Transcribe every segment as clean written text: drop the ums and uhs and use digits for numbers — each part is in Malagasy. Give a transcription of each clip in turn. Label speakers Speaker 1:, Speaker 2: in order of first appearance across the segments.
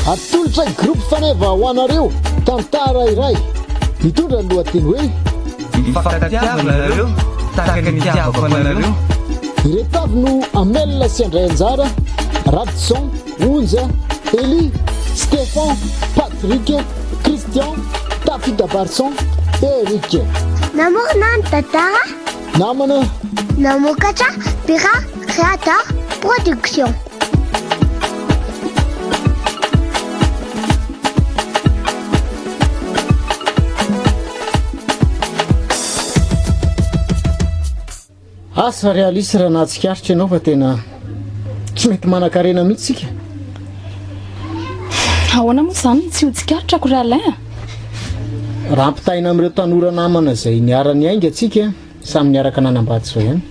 Speaker 1: Atolotra groupe Faneva ho anareo tantara iray mitondra ny lohateny hoe
Speaker 2: Mifankatiava nareo tahaka ny itiavako anareo.
Speaker 1: Ireto avy no hamelona sy handray anjara, Radison, Onja, Elie, Stephan, Patrick, Christian, Tafita Barson, Eric.
Speaker 3: Namorona ny tantara.
Speaker 1: Namana.
Speaker 3: Namokatra Bira Créateur Production.
Speaker 1: Asa ry Alice raha nahatsikaritra ianao fa tena tsy mety manan-karena mihitsy isika.
Speaker 4: Ahoana moa izany no tsy ho tsikaritrako ry Alain a?
Speaker 1: Raha ampitahaina amin'ireo tanora namana izay niara-niainga tsika, samy niaraka nanambady izao ihany.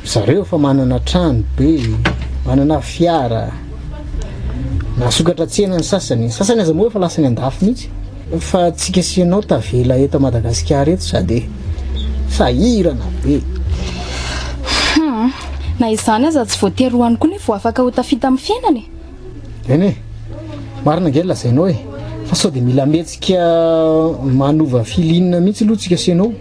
Speaker 1: Ry zareo efa manana trano be, manana fiara, nahasokatra tsena ny sasany, ny sasany aza moa efa lasa any an-dafy mihitsy. Fa tsika sy ianao tavela eto Madagasikara eto sady sahirana be.
Speaker 4: Hum, na izany aza tsy voatery ho any koa nefa vao afaka ho tafita amin'ny fiainana e.
Speaker 1: Eny e, marina ange ny lazainao e, fa sao dia mila mihetsika manova feeling mihitsy aloha tsika sy ianao.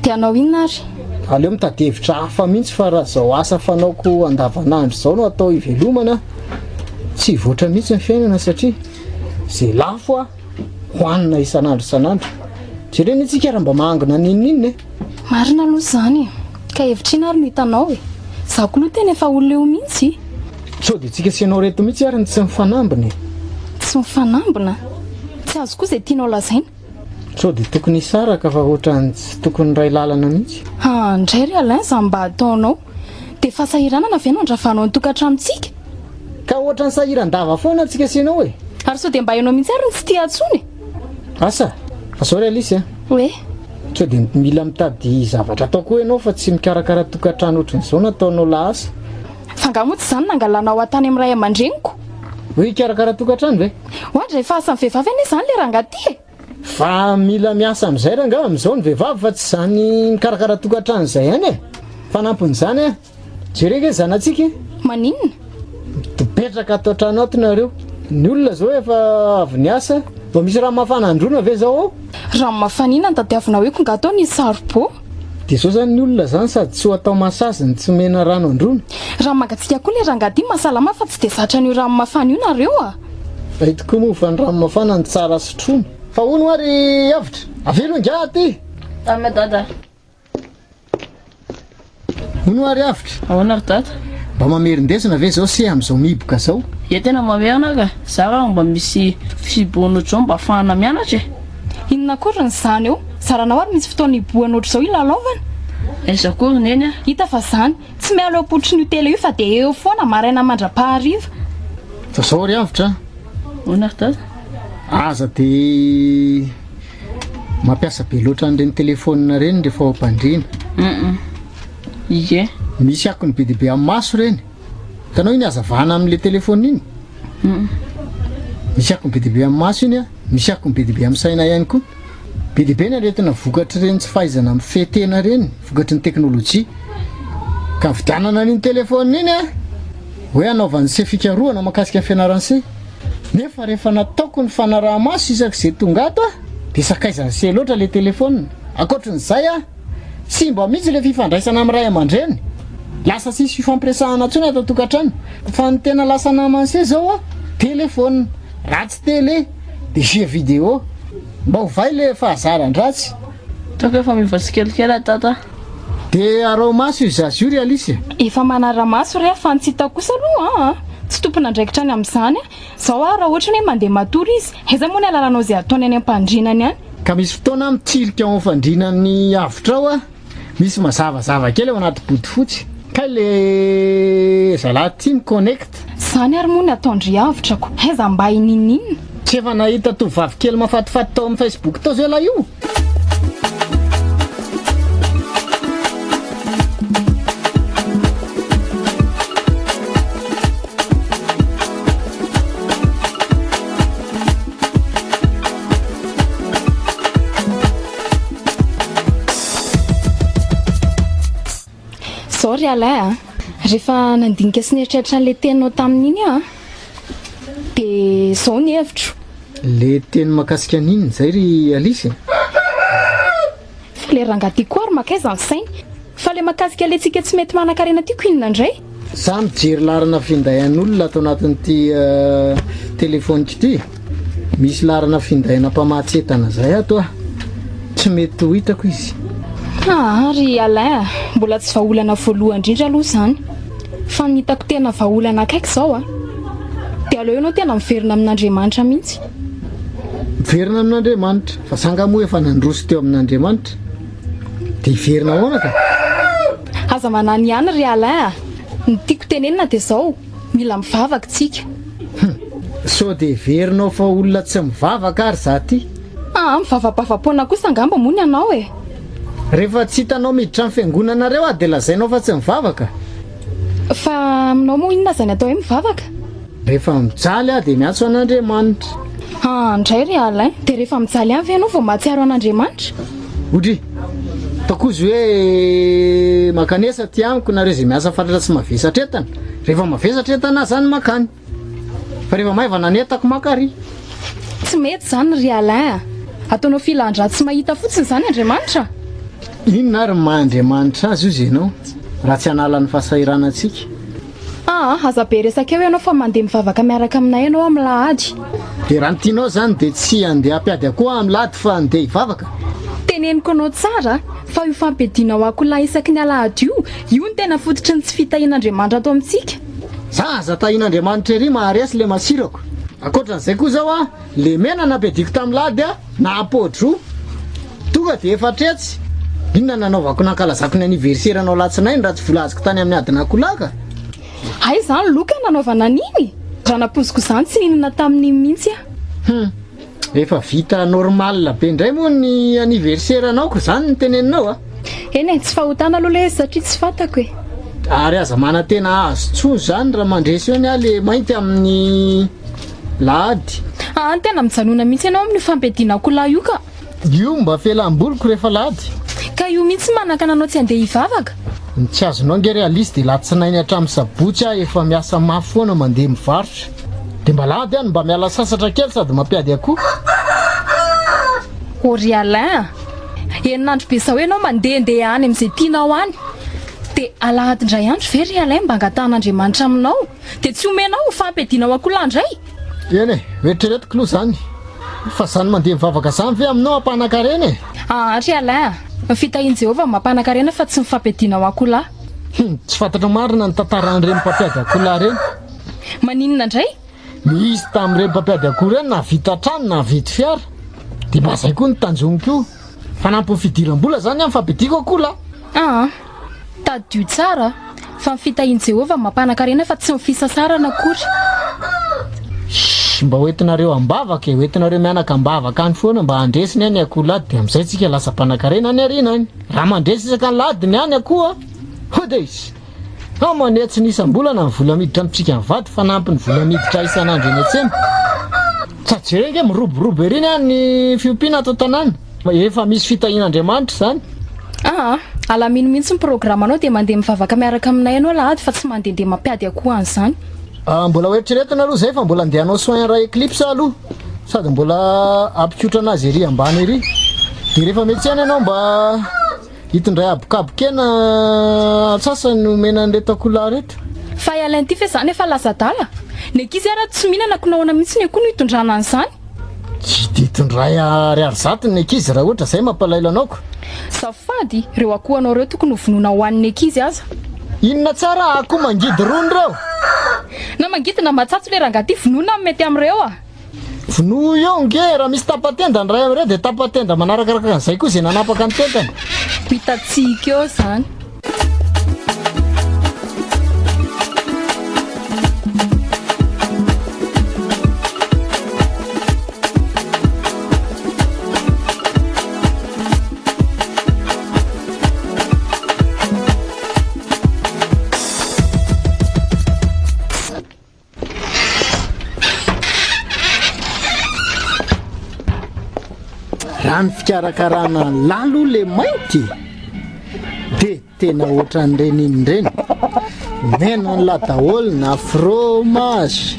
Speaker 4: Dia hanao inona ary?
Speaker 1: Aleo mitady hevitra hafa mihitsy fa raha izao asa fanaoko andavanandro izao no atao hivelomana, tsy hivoatra mihitsy ny fiainana satria izay lafo a hohanina isan'andro isan'andro. Jereo anie tsika raha mba mahangona n'inon'inona e.
Speaker 4: Marina aloha izany e. Ka hevitra inona ary no hitanao e? Izaho koa aloha tena efa olona eo mihitsy.
Speaker 1: Sao dia tsika sy ianao ireto mihitsy ary no tsy mifanambina e?
Speaker 4: Tsy mifanambina? Tsy azoko koa izay tianao lazaina.
Speaker 1: Sao dia tokony hisaraka fa ohatran'ny tsy tokony hiray lalana mihitsy.
Speaker 4: Haa ndray ry Alain izany mba ataonao. Dia fahasahiranana ve no andravanao ny tokantranontsika?
Speaker 1: Ka ohatran'ny sahiran-dava foana tsika sy ianao e!
Speaker 4: Ary sao dia mba ianao mihitsy ary no tsy tia intsony e?
Speaker 1: Asa! Fa zao ry Alice a!
Speaker 4: Hoe?
Speaker 1: Sao dia mila mitady zavatra atao koa ianao fa tsy mikarakara tokantrano ohatran'izao no ataonao lahasa.
Speaker 4: Fa angaha moa tsy izany nangalanao ahy tany amin'ny ray aman-dreniko?
Speaker 1: Hoe hikarakara tokantrano ve?
Speaker 4: Oadray fa asan'ny vehivavy anie izany le rangahy ty e!
Speaker 1: Fa mila miasa amin'izay rangaha amin'izao ny vehivavy fa tsy izany mikarakara tokantrano izay ihany e! Fanampin'izany a! Jereo ange zanatsika e!
Speaker 4: Maninona?
Speaker 1: Mipetraka ato an-trano ato nareo. Ny olona izao efa avy niasa. Mba misy rano mafana handroana ve izao ao?
Speaker 4: Rano mafana inona no tadiavinao eko nga atao ny saribô?
Speaker 1: Dia izao izany ny olona izany sady tsy ho atao massage no tsy omena rano handroana.
Speaker 4: Rano mangatsiaka koa le rangahy ty mahasalama fa tsy dia zatra an'io rano mafana io nareo a!
Speaker 1: Hay tokoa moa fa ny rano mafana no tsara sotroina. Fa hono hoa ry Avotra, avelo ingahy aty!
Speaker 5: Salama dada.
Speaker 1: Hono hoa ry Avotra.
Speaker 5: Ahoana ry dada?
Speaker 1: Mba mamerin-desona ve zao se amin'izao mihiboka zao?
Speaker 5: Ye tena mamerina aho ka, za raha mba misy fihibohana ohatr'izao mba ahafahana mianatra e!
Speaker 4: Inona akory ny zany eo? Zaranao ary misy fotoana hibohana ohatr'izao hilalaovana?
Speaker 5: Aiza akory neny a!
Speaker 4: Hita fa zany, tsy miala eo am-pototrin'io tele io fa dia eo foana maraina mandra-pahariva.
Speaker 1: Fa zao ry Avotra a!
Speaker 5: Ahoana ry dada?
Speaker 1: Aza dia mampiasa be loatra an'ireny telefaonina ireny rehefa ao am-pandriana.
Speaker 5: Hum Ie.
Speaker 1: Misy akony be dia be amin'ny maso ireny. Hitanao iny hazavana amin'ilay telefaonina iny?
Speaker 5: Hum.
Speaker 1: Misy akony be dia be amin'ny maso iny an, misy akony be dia be amin'ny saina ihany koa. Be dia be ny aretina vokatr'ireny tsy fahaizana mifehy tena ireny, vokatry ny teknolojia. Ka vidianana an'iny telefaonina iny an, hoe hanaovan'ny se fikarohana mahakasika ny fianaran'ny se. Nefa rehefa nataoko ny fanaraha-maso isak'izay tonga ato aho, dia sakaizan'ny se loatra ilay telefaonina. Ankoatrin'izay an, simba mihitsy ilay fifandraisana amin'ny ray aman-dreny. Lasa tsisy fifampiresahana intsony ato an-tokantrano. Fa ny tena lasa naman'ny se izao an, telefaonina. Raha tsy tele, dia jeux vidéo. Mba ovay le fahazaran-dratsy.
Speaker 5: Ataoko efa miova tsikelikely aho dada.
Speaker 1: Dia araho maso io zaza io ry Alice e.
Speaker 4: Efa manara-maso re fa ny tsy hitako kosa aloha an! Tsy tompon'andraikitra ny amin'izany aho. Izao aho raha ohatra ny hoe mandeha matory izy, aiza moa ny halalanao izay ataony any am-pandrinany any?
Speaker 1: Ka misy fotoana aho mitsirika ao amin'ny fandrinan'ny avotra ao aho. Misy mazavazava kely ao anaty bodofotsy. Kay le zalahy ty mi-connect.
Speaker 4: Zany ary moa ny ataon-dry avotra ko. Aiza mba inininona.
Speaker 1: Tsy efa nahita tovovavy kely mafatifaty tao amin'ny Facebook tao zao lahy io?
Speaker 4: Zao ry Alain a, rehefa nandinika sy nieritreritra an'ilay teninao tamin'iny aho a, dia. Dia izao ny hevitro.
Speaker 1: Le teny makasika an'inona izay ry Alice e?
Speaker 4: Fa le rangahy ty koa ary makaiza ny sainy? Fa le makasika le tsika tsy mety manakarena ty ko inona indray?
Speaker 1: Za mijery laharana finday an'olona ato anatin'ity telephone-ko ity. Misy laharana finday-na mpamatsy entana zay ato ah. Tsy mety ho hitako izy.
Speaker 4: Aa ry Alain a, mbola tsy vahaolana voalohany indrindra aloha izany. Fa ny hitako tena vahaolana akaiky izao a, dia aleo ianao tena miverina amin'Andriamanitra mihitsy.
Speaker 1: Miverina amin'Andriamanitra? Fa za nga moa efa nandroso teo amin'Andriamanitra? Dia hiverina ahoana ka?
Speaker 4: Aza manany ihany ry Alain a! Ny tiako tenenina dia izao, mila mivavaka tsika.
Speaker 1: Hum! Sao dia heverinao fa olona tsy mivavaka ary za ty?
Speaker 4: Aa, mivavabava-poana kosa angamba moa ny anao e!
Speaker 1: Rehefa tsy hitanao miditra ny fiangonanareo aho dia lazainao fa tsy mivavaka?
Speaker 4: Fa aminao moa inona izany atao hoe mivavaka?
Speaker 1: Rehefa mijaly aho dia miantso an'Andriamanitra.
Speaker 4: Aa ndray ry Alain, dia rehefa mijaly ihany ve ianao vao mahatsiaro an'Andriamanitra?
Speaker 1: Odry, ataoko ozy hoe mankanesa aty amiko nareo izay miasa fatratra sy mavesatra entana. Rehefa mavesatra entana aho zany mankany. Fa rehefa maivana ny entako maka ary.
Speaker 4: Tsy mety izany ry Alain a! Ataonao filan-draha tsy mahita fotsiny izany Andriamanitra?
Speaker 1: Inona ary ny maha Andriamanitra azy ozy ianao raha tsy hanala ny fahasahiranantsika?
Speaker 4: Aa, aza be resaka eo ianao fa mandeha mivavaka miaraka aminay ianao amin'ny lahady.
Speaker 1: Dia raha ny tianao izany dia tsy handeha hampiady akoho aho amin'ny lahady fa handeha hivavaka?
Speaker 4: Teneniko anao tsara fa io fampiadianao akoholahy isaky ny alahady io, io no tena fototry ny tsy fitahian'Andriamanitra ato amintsika.
Speaker 1: Za aza tahian'Andriamanitra ery maharesy le masirako. Ankoatran'izay koa zao a, le mena nampiadiako tamin'ny lahady a, naha-pô-droa. Tonga dia 400. Inona nanaovako nankalazako ny anniversaire nao latsinainy raha tsy vola azoko tany amin'ny adin'akoholahy ka.
Speaker 4: Hay izany loka nanaovana an'iny? Raha nampoiziko izany tsy nihinana tamin'iny mihitsy aho.
Speaker 1: Hum. Efa vita normal be indray moa ny anniversaire nao ko zany no teneninao a!
Speaker 4: Eny e, tsy fahotana aloha ilay izy satria tsy fantako e.
Speaker 1: Ary aza manantena hahazo tsony zany raha mandresy eo ny ahy le mainty amin'ny lahady.
Speaker 4: Aa tena mijanona mihitsy ianao amin'io fampiadiana akoholahy io ka.
Speaker 1: Io mba fialam-boliko rehefa lahady.
Speaker 4: Ka io mihitsy manakana anao tsy handeha hivavaka.
Speaker 1: Ny tsy azonao ange ry Alice dia latsinainy hatramin'ny sabotsy aho efa miasa mafy foana mandeha mivarotra. Dia mba lahady aho no mba miala sasatra kely sady mampiady akoho.
Speaker 4: Oh ry Alain a! Enin'andro be izao ianao mandehandeha any amin'izay tianao any. Dia alahady indray andro ve ry Alain mba angatahan'Andriamanitra aminao? Dia tsy omenao ho fampiadianao akoholahy indray?
Speaker 1: Eny e, hoeritreretiko aloha izany. Fa izany mandeha mivavaka izany ve aminao hampanan-karena e?
Speaker 4: Aa ry Alain a! Ny fitahian'i Jehovah no mampanan-karena fa tsy ny fampiadianao akoholahy.
Speaker 1: Hum, tsy fantatro marina ny tantaran'ireny mpampiady akoholahy ireny.
Speaker 4: Maninona indray?
Speaker 1: Nisy tamin'ireny mpampiady akoho ireny nahavita trano, nahavidy fiara. Dia mba izay koa no tanjoniko io. Fanampin'ny fidiram-bola izany amin'ny fampiadiako akoho lahy.
Speaker 4: Aa, tadidio tsara fa ny fitahian'i Jehovah no mampanan-karena fa tsy ny fisasarana akory.
Speaker 1: Shh, mba hoentinareo am-bavaka e, hoentinareo mianaka am-bavaka any foana mba handresy ny any akoho lahy dia amin'izay tsika lasa mpanankarena any aoriana any. Raha mandresy isaka ny lahady ny any akoho a! Hodeys! Fa manetsy ny isam-bolana ny vola miditra amintsika mivady fanampin'ny vola miditra isan'andro eny an-tsena. Sady jereo ange miroborobo ery ny any ny fiompiana ato an-tanàna. Efa misy fitahian'Andriamanitra izany.
Speaker 4: Aa, alamino mihitsy ny programanao dia mandeha mivavaka miaraka aminay ianao alahady fa tsy mandehandeha mampiady akoho an'izany.
Speaker 1: Ah, mbola ho eritreretina aloha izay fa mbola andeha hanao soin ray eclipse aho aloha. Sady mbola hampikotrana azy ery ambany ery. Dia rehefa mety ihany ianao mba Hitondray habokabokena antsasany omena an'ireto akoholahy ireto.
Speaker 4: Fa i Alain ty ve zany efa lasa adala? Ny ankizy ara tsy mihinana ko nahoana mihitsy ny akoho no hitondrana an'izany?
Speaker 1: Tsy dia hitondray ariary zato ny ankizy raha ohatra izay mampalahelo anao ko.
Speaker 4: Zafady, ireo akoho anao ireo tokony ho vonoina hohanin'ny ankizy aza.
Speaker 1: Inona tsara akoho mangidy rony ireo?
Speaker 4: Na mangidy na matsatso le rangahy ty vonoina no mety amin'ireo a!
Speaker 1: Vonoy eo nge, raha misy tapa-tenda ny iray amin'ireo dia tapa-tenda manarakaraka an'izay koa izay nanapaka ny tendany.
Speaker 4: Ho hitantsika eo izany.
Speaker 1: Raha ny fikarakarana an'lah aloha le mainty de tena ohatran'ireny iny ireny. Omena an'lah daholo na fromage.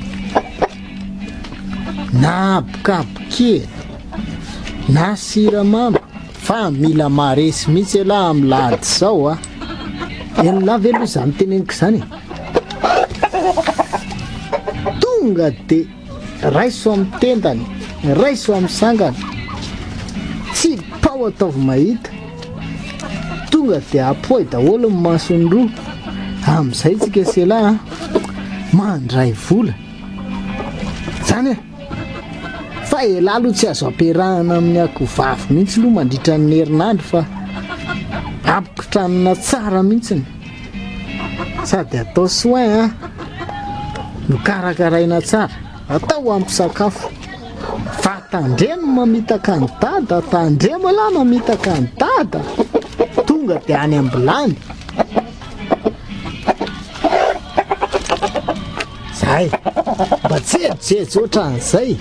Speaker 1: Na habokabokely na siramamy fa mila maharesy mihitsy elah amin'ny lahady izao a! Elah ve aloha izany teneniko izany e? Tonga dia raiso amin'ny tendany, raiso amin'ny sangany, tsipao ataovy mahita, tonga dia apoay daholo ny masony roa, amin'izay tsika sy elah a, mandray vola. Zany e! Fa elah aloha tsy azo ampiarahana amin'ny akohovavy mihitsy aloha mandritra ny herinandro fa ampikotranina tsara mihitsiny. Sady atao soin a, nokarakaraina tsara, atao ampy sakafo. Fa tandremo mamitaka an'i dada, tandremo elah mamitaka an'i dada. Tonga dia any am-bilany. Zay, mba jejojejo ohatran'izay.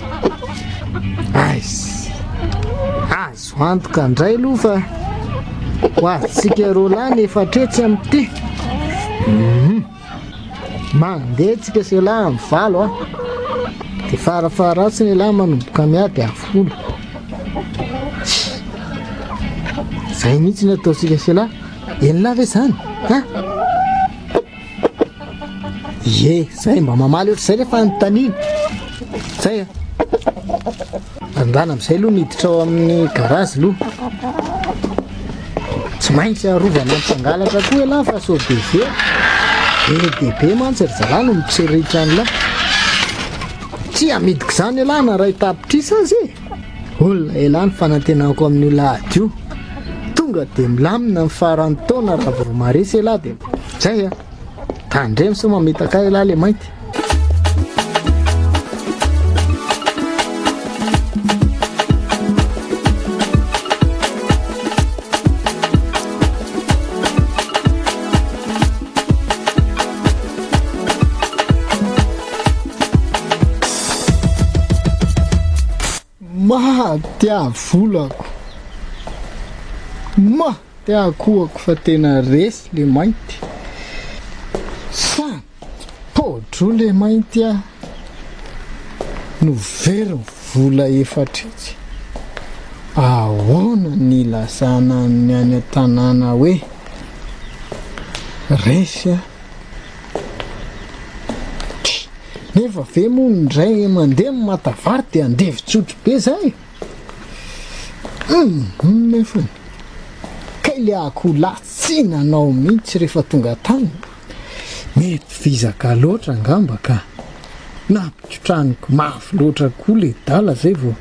Speaker 1: Aiz, azo antoka indray aloha fa ho azontsika roalahy ny efatretsy amin'ity. Mhm. Mandeha tsika sy elah amin'ny valo a. Dia farafaharatsiny elah manomboka miady amin'ny folo. Zay mihitsy ny ataontsika sy elah. Enina ve zany? Ha? Ie, zay mba mamaly ohatr'izay le fanontaniana. Zay a. Andana amin'izay aloha miditra ao amin'ny garazy aloha. Tsy maintsy arovana ny mpangalatra koa ialahy fa sao dia very. Be dia be mantsy ry zalahy no mitsiriritra an'lah. Tsy amidiko izany ialahy na iray tapitrisa aza e. Olona elah ny fanantenako amin'io lahady io. Tonga dia milamina ny faran'ny taona raha vao maharesy elah dia zay a. Tandremo sao mamitaka ahy elah le mainty. Maty aho volako. Maty akohako fa tena resy le mainty. Sa pôdro le mainty ah. No very ny vola efatretsy. Ahoana ny ilazana ny any an-tanàna hoe resy ah. Nefa ve moa ny ray mandeha mimata vary dia andevo tsotro be zay? Hum nefany kay le akoholahy tsy nanao mihitsy rehefa tonga tany, mety vizaka loatra angamba ka, nampikotraniko mafy loatra koa le dala zay vao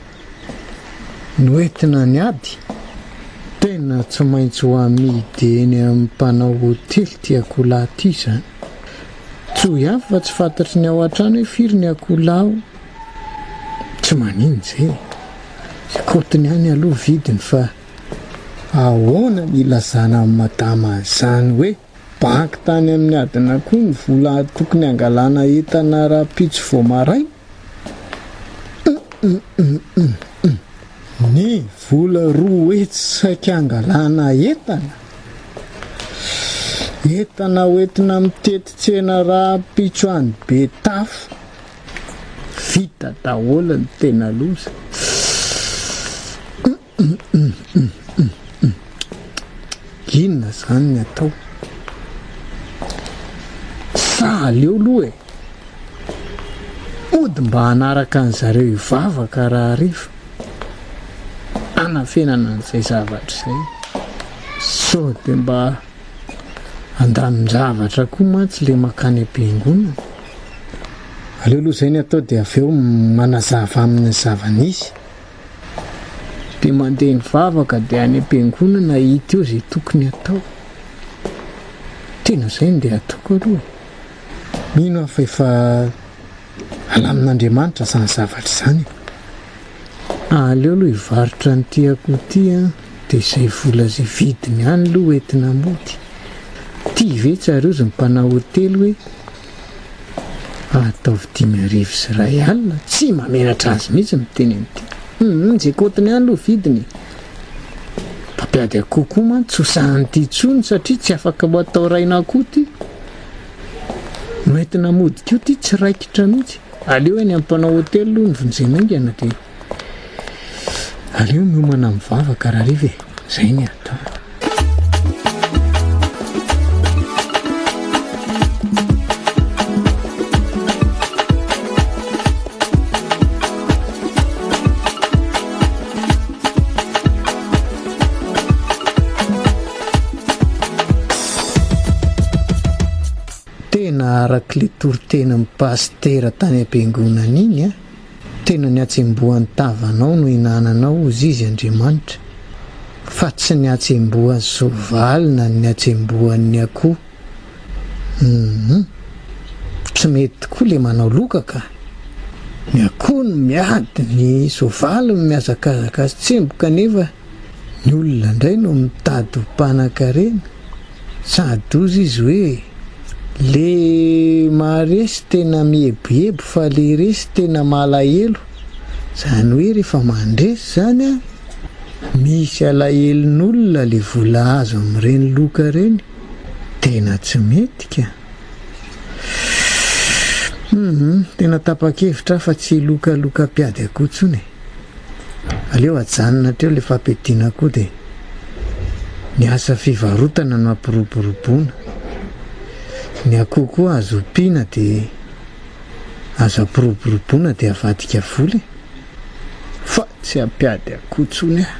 Speaker 1: noentina niady, tena tsy maintsy ho amidy eny amin'ny mpanao hotely ty akoholahy ty zany. Tsoa ihany fa tsy fantatry ny ao an-trano hoe firy ny akoholahy ao. Tsy manino izay e. Izay kaotiny ihany aloha vidiny fa ahoana ny ilazana amin'i madama an'izany hoe banky tany amin'ny adin'akoho ny vola tokony hangalana entana rahampitso vao maraina? Hum-hum-hum-hum. Ny vola 200 saika hangalana entana? Entana hoentina mitety tsena rahampitso any Betafo. Vita daholo ny tena loza. Inona izany ny atao? Sa aleo aloha e! Mody mba hanaraka an'zareo hivavaka rahariva hanafenana an'izay zavatra izay. Sao dia mba andamin-javatra koa mantsy le mankany am-piangonana. Aleo aloha izay ny atao dia avy eo manazava aminy ny zava-nisy. Dia mandeha mivavaka dia any am-piangonana hita eo izay tokony atao. Tena izay no ndeha ataoko aloha e. Mino aho fa efa alamin'Andriamanitra izany zavatra izany e. Aleo aloha hivarotra an'ity akoho ity an, dia izay vola izay vidiny any aloha hoentina mody. Ity ve tsy ary hozy ny mpanao hotely hoe ataovy 1050? Tsy mahamenatra azy mihitsy miteny an'ity. Hum, izay kaotiny any aloha vidiny e. Mpampiady akoho koa mantsy tsy ho sahan'ity intsony satria tsy afaka ho atao rain'akoho ity. Noentina mody koa ity tsy raikitra mihitsy. Aleo eny amin'ny mpanao hotely aloha no vonjena haingana dia aleo miomana mivavaka rahariva e. Izay ny atao. Tena arak'le toritenin'i Pasitera tany am-piangonana iny an! Tena ny hatsembohan'ny tavanao no hinananao hozy izy Andriamanitra fa tsy ny hatsembohan'ny soavaly na ny hatsembohan'ny akoho. Humm. Tsy mety tokoa le manao loka ka. Ny akoho no miady, ny soavaly no mihazakazaka sy tsemboka nefa ny olona indray no mitady ho mpanan-karena. Sady hozy izy hoe, le maharesy tena mieboebo fa le resy tena malahelo, zany hoe rehefa mandresy zany an, misy alahelon'olona le vola azo amin'ireny loka ireny, tena tsy mety ka. Humm, tena tapa-kevitra aho fa tsy hilokaloka mpiady akoho intsony e. Aleo ajanona hatreo le fampiadiana akoho dia ny asa fivarotana no ampiroboroboana. Ny akoho koa azo ompiana dia azo ampiroboroboana dia avadika vola e. Fa tsy hampiady akoho intsony aho.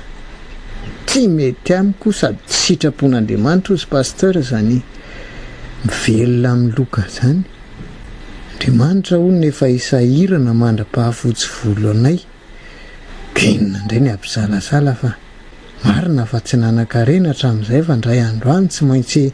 Speaker 1: Tsy mety amiko sady tsy sitrapon'Andriamanitra hozy Pasteur izany mivelona amin'ny loka izany. Andriamanitra hono efa hisahirana mandra-pahafotsy volo anay. Ka inona indray ny hampisalasala fa marina fa tsy nanan-karena hatramin'izay fa indray andro any tsy maintsy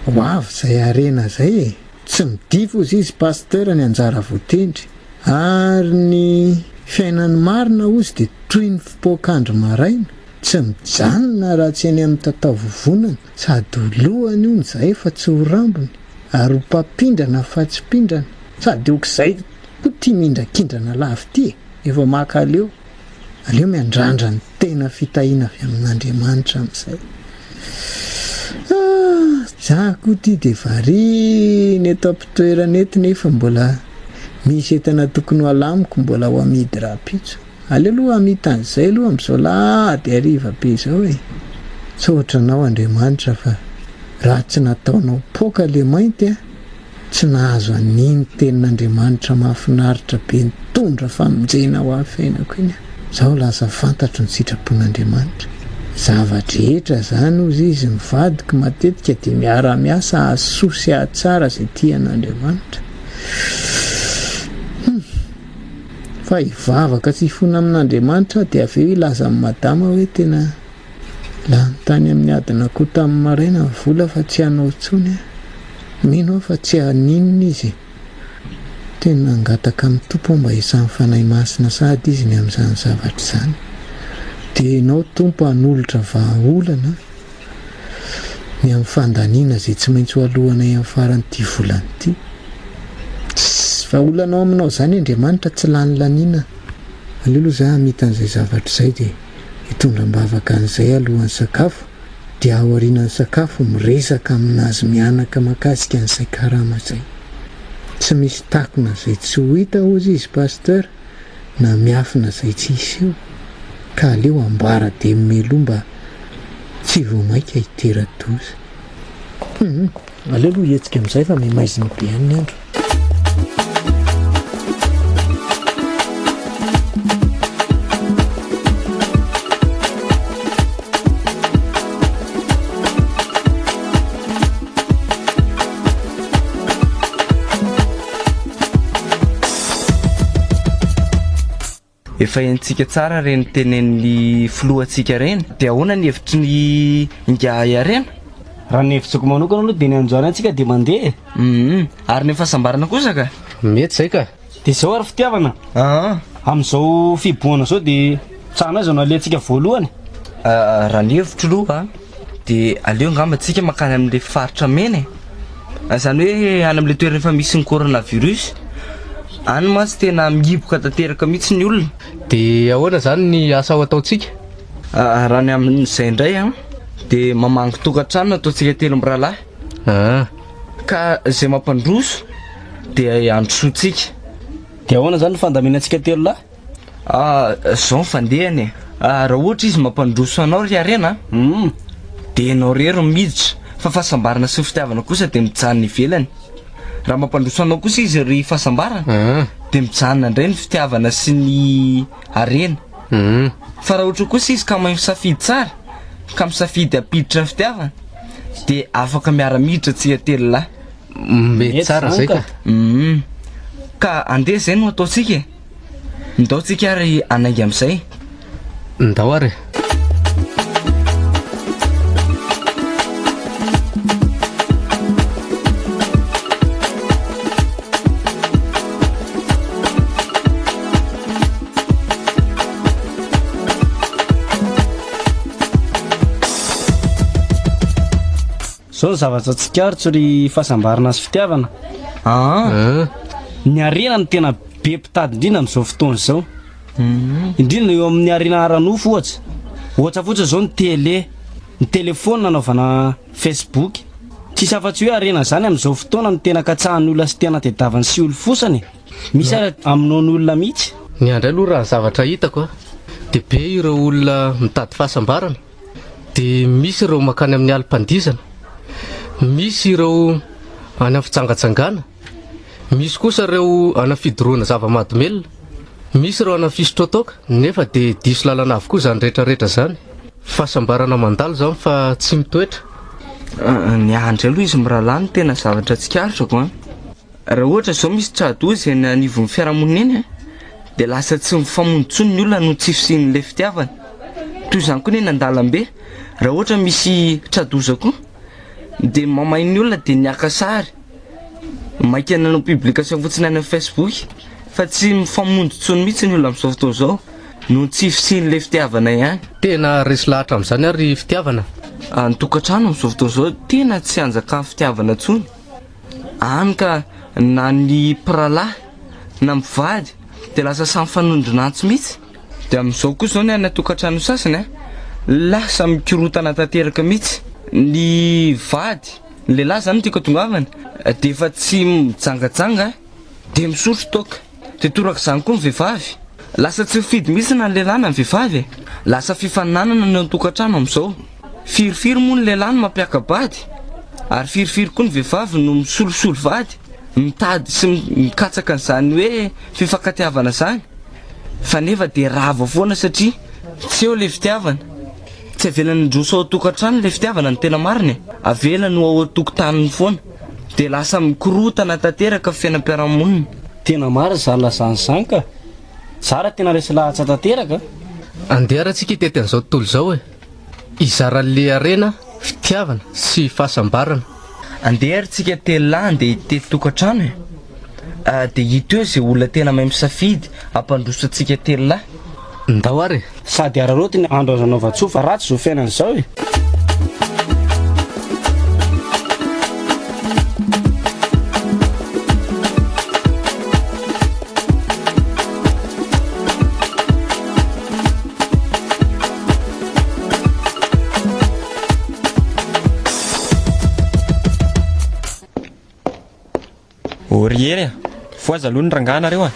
Speaker 1: ho avy izay harena izay e! Tsy midify hozy izy Pasteur ny anjara voatendry. Ary ny fiainan'ny marina hozy dia toy ny fipoak'andro maraina, tsy mijanona raha tsy eny amin'ny tataovovonana, sady ho lohany hono izahay fa tsy ho rambony, ary ho mpampindrana fa tsy mpindrana, sady ok'izay koa tia mindrakindrana lava ity e! Efa maka aleo, aleo miandrandra ny tena fitahiana avy amin'Andriamanitra amin'izay. Ah! Za koa ity dia variana eto am-pitoerana eto nefa mbola misy entana tokony ho alamiko mbola ho amidy rahampitso. Aleo aloha hamita an'izay aloha amin'izao alahady hariva be izao e! Tsotra anao Andriamanitra fa raha tsy nataonao poaka le mainty a! Tsy nahazo an'iny tenin'Andriamanitra mahafinaritra be nitondra famonjena ho ahy fiainako iny aho. Zao lasa fantatro ny sitrapon'Andriamanitra. Zava-drehetra zany hozy izy ny vadiko matetika dia miara-miasa hahasoa sy hahatsara izay tian'Andriamanitra. Hum. Fa hivavaka sy hifona amin'Andriamanitra aho dia avy eo hilaza amin'i madama hoe tena Lany tany amin'ny adin'akoho tamin'ny maraina ny vola fa tsy hanao intsony aho. Mino aho fa tsy haninona izy e. Tena hangataka amin'ny Tompo aho mba hiasan'ny Fanahy Masina sahady izy ny amin'izany zavatra izany. Dia ianao Tompo hanolotra vahaolana ny amin'ny fandaniana izay tsy maintsy ho alohanay amin'ny faran'ity volana ity. Tsy vahaolana ao aminao izany Andriamanitra tsy lany laniana. Aleo aloha za hamita an'izay zavatra izay dia hitondra am-bavaka an'izay alohan'ny sakafo dia aorianan'ny sakafo miresaka aminazy mianaka makasika an'izay karama izay. Tsy misy takona izay tsy ho hita hozy izy Pasteur na miafina izay tsy hiseho ka aleo ambara dia mialoha mba tsy vao maika hitera-doza. Hum. Aleo aloha hihetsika amin'izay fa miha-maizina be any ny andro.
Speaker 2: Efa henontsika tsara ireny tenenin'ny filohantsika ireny. Dia ahoana ny hevitry ny ingahy Harena?
Speaker 6: Raha ny hevitsiko manokana aloha dia ny androany antsika dia mandeha e.
Speaker 2: Hum, ary ny fahasambarana kosa ka?
Speaker 6: Mety izay ka. Dia izao ary fitiavana.
Speaker 2: Aa.
Speaker 6: Amin'izao fihibohana izao dia trano aiza no alehantsika voalohany?
Speaker 2: Raha ny hevitro aloha dia aleo angamba tsika mankany amin'ilay faritra mena e. Izany hoe any amin'ilay toerana efa misy ny coronavirus. Any mantsy tena mihiboka tanteraka mihitsy ny olona.
Speaker 7: Dia ahoana izany ny asa ho ataontsika?
Speaker 2: Raha ny amin'izay indray an, dia mamangy tokantrano no ataontsika telo mirahalahy.
Speaker 7: Ah.
Speaker 2: Ka izay mampandroso dia androsoantsika.
Speaker 6: Dia ahoana izany ny fandaminantsika telolahy?
Speaker 2: Ah, zao ny fandehany e. Ah, raha ohatra izy mampandroso anao ry Harena a, dia ianao irery no miditra, fa fahasambarana sy ny fitiavana kosa dia mijanona ivelany. Raha mampandroso anao kosa izy ry fahasambarana, dia mijanona indray ny fitiavana sy ny harena. Fa raha ohatra kosa izy ka mahay misafidy tsara, ka misafidy hampiditra ny fitiavana, dia afaka miara-miditra tsika telolahy.
Speaker 7: Mety tsara zay ka.
Speaker 2: Ka andeha izay no ataontsika e. Ndao tsika ary hanainga amin'izay.
Speaker 7: Ndao ary e.
Speaker 6: Zao ny zavatra tsikaritro ry fahasambarana sy fitiavana aa! Ny harena no tena be mpitady indrindra amin'izao fotoana izao. Indrindra eo amin'ny harena ara-nofo ohatra. Ohatra fotsiny izao ny télé, ny téléphone anaovana Facebook. Tsisy afa-tsy hoe harena izany amin'izao fotoana no tena katsahan'ny olona sy tena tedavany sy holofosany e! Misy ary amonoan'ny olona mihitsy.
Speaker 7: Ny ahy indray aloha raha ny zavatra hitako a, dia be ireo olona mitady fahasambarana. Dia misy ireo mankany amin'ny alim-pandihizana, misy ireo any amin'ny fijangajangana, misy kosa ireo any amin'ny fidorohana zava-mahadomelina, misy ireo any amin'ny fisotroan-toaka, nefa dia diso lalana avokoa izany rehetra rehetra izany. Fahasambarana mandalo izany fa tsy mitoetra.
Speaker 2: Ny ahy indray aloha izy mirahalahy no tena zavatra tsikaritrako an. Raha ohatra izao misy tra-doza eny anivon'ny fiarahamonina eny dia lasa tsy mifamono intsony ny olona noho tsy fisian'ilay fitiavana. Toy izany koa ny eny an-dalambe, raha ohatra misy tra-doza koa dia mamay ny olona dia ny haka sary, maika nanao publication fotsiny any amin'ny facebook fa tsy mifamonjy intsony mihitsy ny olona amin'izao fotoana izao noho ny tsy fisian'ilay fitiavana ihany.
Speaker 7: Tena resy lahatra amin'izany aho ry fitiavana.
Speaker 2: Ny tokantrano amin'izao fotoana izao tena tsy anjakan'ny fitiavana intsony. Any ka na ny mpirahalahy na mpivady dia lasa samy fanondron'antsy mihitsy. Dia amin'izao koa izao ny any an-tokantrano sasany a, lasa mikorontana tanteraka mihitsy. Ny vady, ny lehilahy izany no tiako hatongavana, dia efa tsy mijangajanga dia misotro toaka. Dia torak'izany koa ny vehivavy. Lasa tsy mifidy mihitsy na ny lehilahy na ny vehivavy e. Lasa fifaninanana ny ao an-tokantrano amin'izao. Firifiry moa ny lehilahy no mampiaka-bady ary firifiry koa ny vehivavy no misolosolo vady, mitady sy mikatsaka an'izany hoe fifankatiavana izany fa nefa dia rava foana satria tsy eo ilay fitiavana. Tsy avelany handroso ao an-tokantrano ilay fitiavana ny tena marina e. Avelany ho ao an-tokotaniny foana. Dia lasa mikorontana tanteraka ny fiainam-piarahamonina.
Speaker 6: Tena marina izany lazany izany ka! Za raha tena resy lahatra tanteraka.
Speaker 7: Andeha ary tsika hitety an'izao tontolo izao e! Hizara an'le harena, fitiavana sy fahasambarana.
Speaker 2: Andeha ary tsika telolahy andeha hitety tokantrano e! Dia hita eo izay olona tena mahay misafidy hampandroso antsika telolahy.
Speaker 7: Ndao ary e!
Speaker 6: Sady araraoty ny andro azo anaovan-tsoa fa ratsy izao fiainana izao e!
Speaker 8: Ô ry Hery a! Fohaza aloha ny rangahy nareo a!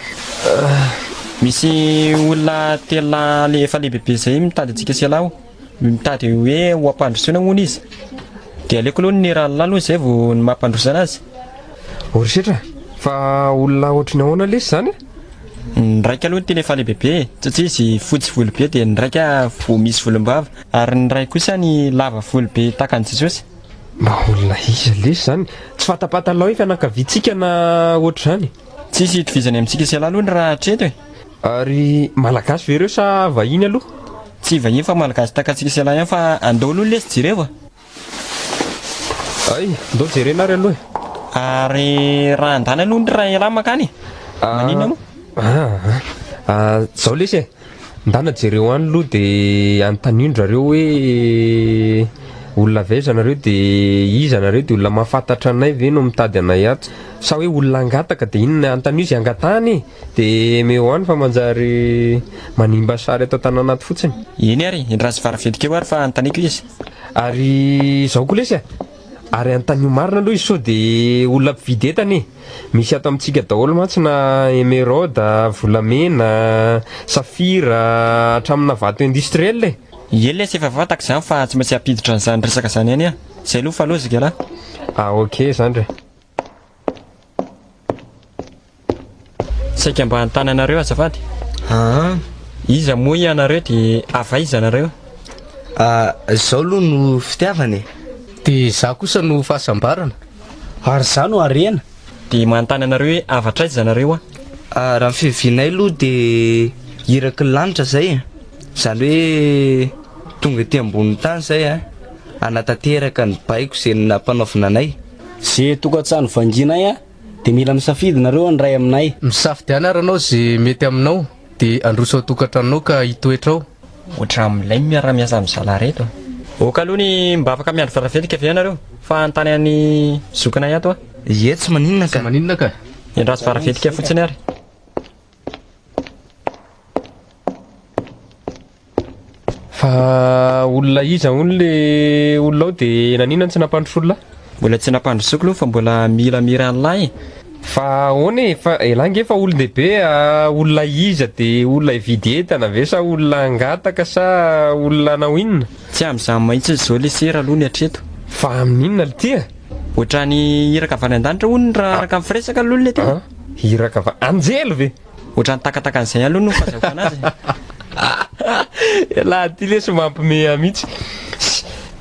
Speaker 8: Misy olona telolahy le efa lehibebe zay mitady antsika sy ialahy ao. Mitady hoe ho ampandrosoina hono izy. Dia aleoko aloha ny ralolahy aloha zay vao ny mampandroso anazy.
Speaker 9: Ô ry Setra, fa olona ohatry ny ahoana lesy izany e?
Speaker 8: Ny raika aloha tena efa lehibebe e, satria izy fotsy volo be dia ny raika vao misy volombava ary ny ray kosa ny lava volo be tahaka an'i Jesosy.
Speaker 9: Mba olona iza lesy izany? Tsy fatapatalao io fianakaviantsika na ohatr'izany?
Speaker 8: Tsisy itovizany amintsika sy ialahy aloha ny raha hatreto e!
Speaker 9: Ary malagasy ve ireo sa vahiny aloha?
Speaker 8: Tsy vahiny fa malagasy tahaka antsika sy ialahy ihany fa andao aloha lesy jereo a!
Speaker 9: Hay, ndao jerena ary aloha e!
Speaker 8: Ary raha andany aloha ny raha ialahy mankany e! Maninona moa?
Speaker 9: Aa, zao lesy e! Ndana jereo any aloha de anontanio ndrareo hoe olona avy aiza nareo de iza nareo de olona mahafantatra anay ve no mitady anay ato sa hoe olona hangataka de inona anontanio izay angatahana e de meo any fa manjary manimba sary ato an-tanàna ato fotsiny.
Speaker 8: Eny ary, endraso varavetika eo ary fa anontaniako izy.
Speaker 9: Ary izao koa lesy e! Ary anontanio marina aloha izy sao dia olona mpividy entana e! Misy ato amintsika daholo mantsy na emeraude, volamena, safira, hatramina vato industriel e!
Speaker 8: Ie lesy efa fantako izany fa tsy maintsy hampiditra an'izany resaka izany ihany aho. Zay aloha fa lozika lah.
Speaker 9: Ah ok zandry.
Speaker 8: Saika mba hanontany anareo azafady.
Speaker 2: Aa.
Speaker 8: Iza moa ianareo dia avy aiza nareo?
Speaker 2: Ah, zao aloha no fitiavana e.
Speaker 7: Dia izaho kosa no fahasambarana.
Speaker 6: Ary izaho no harena.
Speaker 8: Dia manontany anareo hoe avy hatraiza nareo aho?
Speaker 2: Ah, raha ny fiavianay aloha dia iraky ny lanitra izay e. Izany hoe tonga ety ambonin'ny tany izay a, hanatanteraka ny baiko izay nampanaovina anay.
Speaker 6: Ze tokantrano vangianay a, dia mila misafidy nareo ny iray aminay.
Speaker 7: Misafidiana ary anao ze mety aminao dia handroso ao tokantranonao ka hitoetra ao.
Speaker 8: Ohatran'ny milay ny miara-miasa amin'ny zalahy reto a. Ok aloha ny mba afaka miandry varavetika ve ianareo fa hanontany an'i zokinay ato aho.
Speaker 2: Ie tsy maninona ka.
Speaker 7: Tsy maninona ka.
Speaker 8: Endraso varavetika fotsiny ary.
Speaker 9: Fa olona iza hono le olona ao de naninona no tsy nampandroso olona?
Speaker 8: Mbola tsy nampandrosoako aloha fa mbola mila mira an'lahy e.
Speaker 9: Fa ahoana e, fa elah nge fa olon-dehibe a, olona iza de olona hividy entana ve sa olona hangataka sa olona hanao inona?
Speaker 8: Tsy amin'izany mahitsy izao le sera aloha ny hatreto.
Speaker 9: Fa amin'inona lty a?
Speaker 8: Ohatrany iraka avy any an-danitra hono raha araka ny firesaka aloha le teo.
Speaker 9: Iraka avy, anjely ve?
Speaker 8: Ohatran'ny takatakan'izay aloha no fahazahoako anazy e.
Speaker 9: Elah ty lesy mampimehy mihitsy.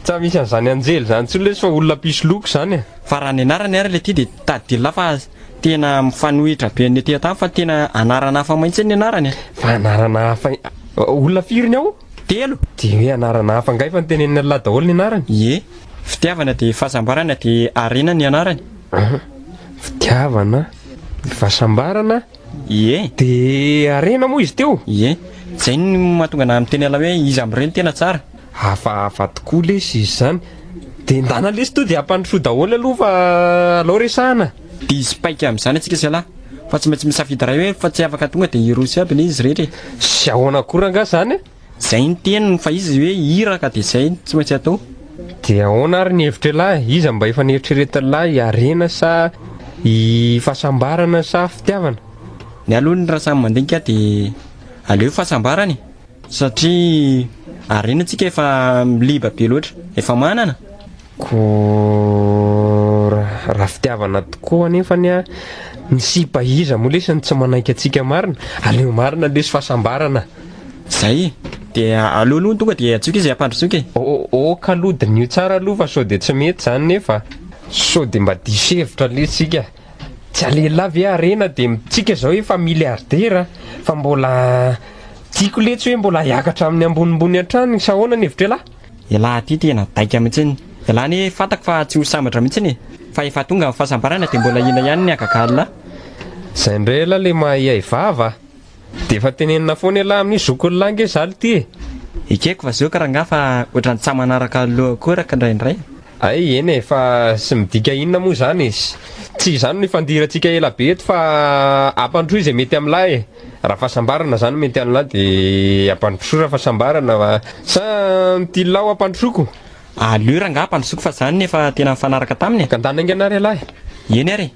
Speaker 9: Tsa misy an'izany anjely zany intsony lesy fa olona mpisoloky zany e.
Speaker 8: Fa raha ny anarany ary le ty de tadidy fa tena mifanohitra be ny aty an-tany fa tena anarana hafa mihitsy ny anarany e.
Speaker 9: Fa anarana hafa olona firy ny ao?
Speaker 8: Telo.
Speaker 9: De hoe anarana hafa angaha efa notenenin'lah daholo ny anarany?
Speaker 8: Ie. Fitiavana de fahasambarana de harena ny anarany.
Speaker 9: Fitiavana, fahasambarana.
Speaker 8: Ie.
Speaker 9: De harena moa izy teo?
Speaker 8: Ie. Zay no mahatonga anah miteny anlah hoe iza amin'ireo no tena tsara.
Speaker 9: Hafahafa tokoa lesy izy zany. De ndana lesy to de ampandrosoa daholo aloha fa alao resahana.
Speaker 8: Diso paika amin'izany antsika zalahy fa tsy maintsy misafidy iray hoe fa tsy afaka tonga de hiroso aby anie izy rehetra e.
Speaker 9: Sy ahoana koa rangaha zany?
Speaker 8: Zay ny teniny fa izy hoe iraka de zay no tsy maintsy atao.
Speaker 9: De ahoana ary ny hevitr'ialahy? Iza mba efa neritreretin'ilahy harena sa i fahasambarana sa fitiavana?
Speaker 8: Ny aloha ny raha samy mandinika de aleo fahasambarana e! Satria harena tsika efa miliba be loatra, efa manana.
Speaker 9: Ko raha fitiavana tokoa anefany a, ny sipa iza moa lesy no tsy manaiky antsika marina? Aleo marina lesy fahasambarana.
Speaker 8: Zay e! Dia aleo aloha tonga dia antsoiko izy hampandrosoiko e!
Speaker 9: Ok aloha diniho tsara aloha fa sao dia tsy mety zany nefa. Sao dia mba diso hevitra lesy tsika. Tsy alehilahy ve harena dia tsika zao efa milliardaire fa mbola tiako letsy hoe mbola hiakatra amin'ny ambonimbony hatrany sa ahoana ny hevitr'ialahy?
Speaker 8: Ialahy aty tena daika mihitsy. Ialahy anie fantako fa tsy ho sambatra mihitsy e. Fa efa tonga ny fahasambarana dia mbola inona ihany ny hagaga an'lah.
Speaker 9: Zay indray elah le mahay vava de efa tenenina foana elah amin'io zokin'lah nge za lty e.
Speaker 8: Ekeko fa zoky rangaha fa ohatran'ny tsa manaraka loha akoraka indraindray.
Speaker 9: Hay eny e, fa sy midika inona moa izany e? Tsy izany no ifandirantsika ela be eto fa ampandrosoy izay mety amin'lah e! Raha fahasambarana izany no mety amin'lah dia ampandrosoy raha fahasambarana fa sa ny tian'lah ho ampandrosoiko?
Speaker 8: Aleo rangaha ampandrosoiko fa izany no efa tena nifanaraka taminy e!
Speaker 9: Ka ndana haingana ary ialahy!
Speaker 8: Eny ary e!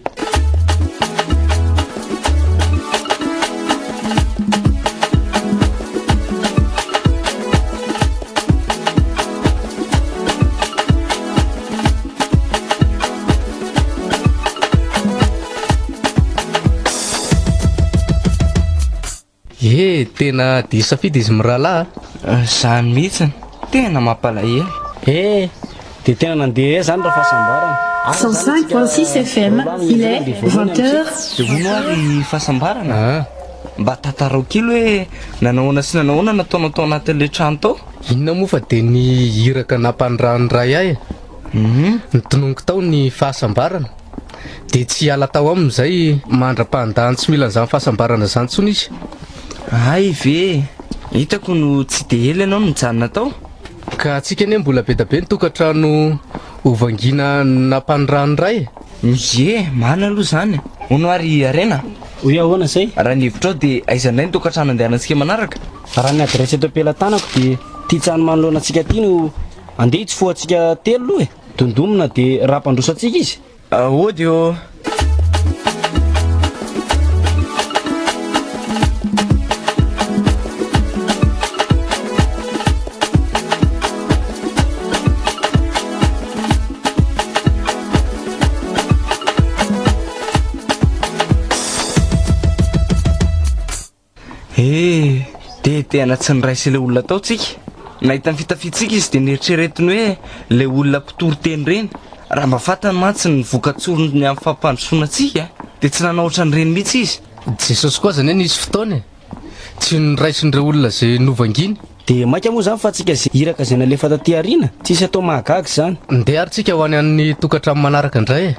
Speaker 7: Ye, tena diso safidy izy mirahalahy
Speaker 2: a. Zany mihitsiny, tena mampalahelo.
Speaker 6: He, dia tena nandeha zany raha fahasambarana.
Speaker 10: 105.6 FM, il est 20 heures.
Speaker 2: Dia hono ary fahasambarana? Mba tantarao kely hoe nanahoana sy nanahoana nataonao tao anatin'ilay trano tao?
Speaker 7: Inona moa fa dia ny iraka nampanirahan'ny Ray ahy e. Notononiko tao ny fahasambarana. Dia tsy hiala tao aminy izay mandra-pahandany tsy mila an'izany fahasambarana izany intsony izy.
Speaker 2: Hay ve! Hitako no tsy dia ela ianao no nijanona tao.
Speaker 7: Ka antsika anie mbola be da be ny tokantrano ho vangiana nampanirahan'ny Ray e.
Speaker 2: Ie, marina aloha izany. Hono ary Harena?
Speaker 6: Hoy ahoana izay?
Speaker 2: Raha ny hevitrao dia aiza indray ny tokantrano andehanantsika manaraka?
Speaker 6: Raha ny adiresy eto am-pelatanako dia ity trano manoloana antsika ity no andeha hitsofohantsika telo aloha e. Dondomina dia raha hampandroso antsika izy?
Speaker 2: Aody ô! Eh, dia tena tsy niraisa ilay olona tao tsika. Nahita ny fitafiantsika izy dia neritreretiny hoe ilay olona mpitory teny ireny. Raha mba fantany mantsy ny vokatsorony amin'ny fampandrosoana antsika dia tsy nanao ohatran'ireny mihitsy izy.
Speaker 7: Jesosy koa aza anie nisy fotoana e! Tsy noraisin'ireo olona izay novanginy.
Speaker 6: Dia maika moa izany fa tsika izay iraka izay nalefa taty aoriana? Tsisy atao mahagaga izany.
Speaker 7: Ndeha ary tsika ho any amin'ny tokantrano manaraka indray e!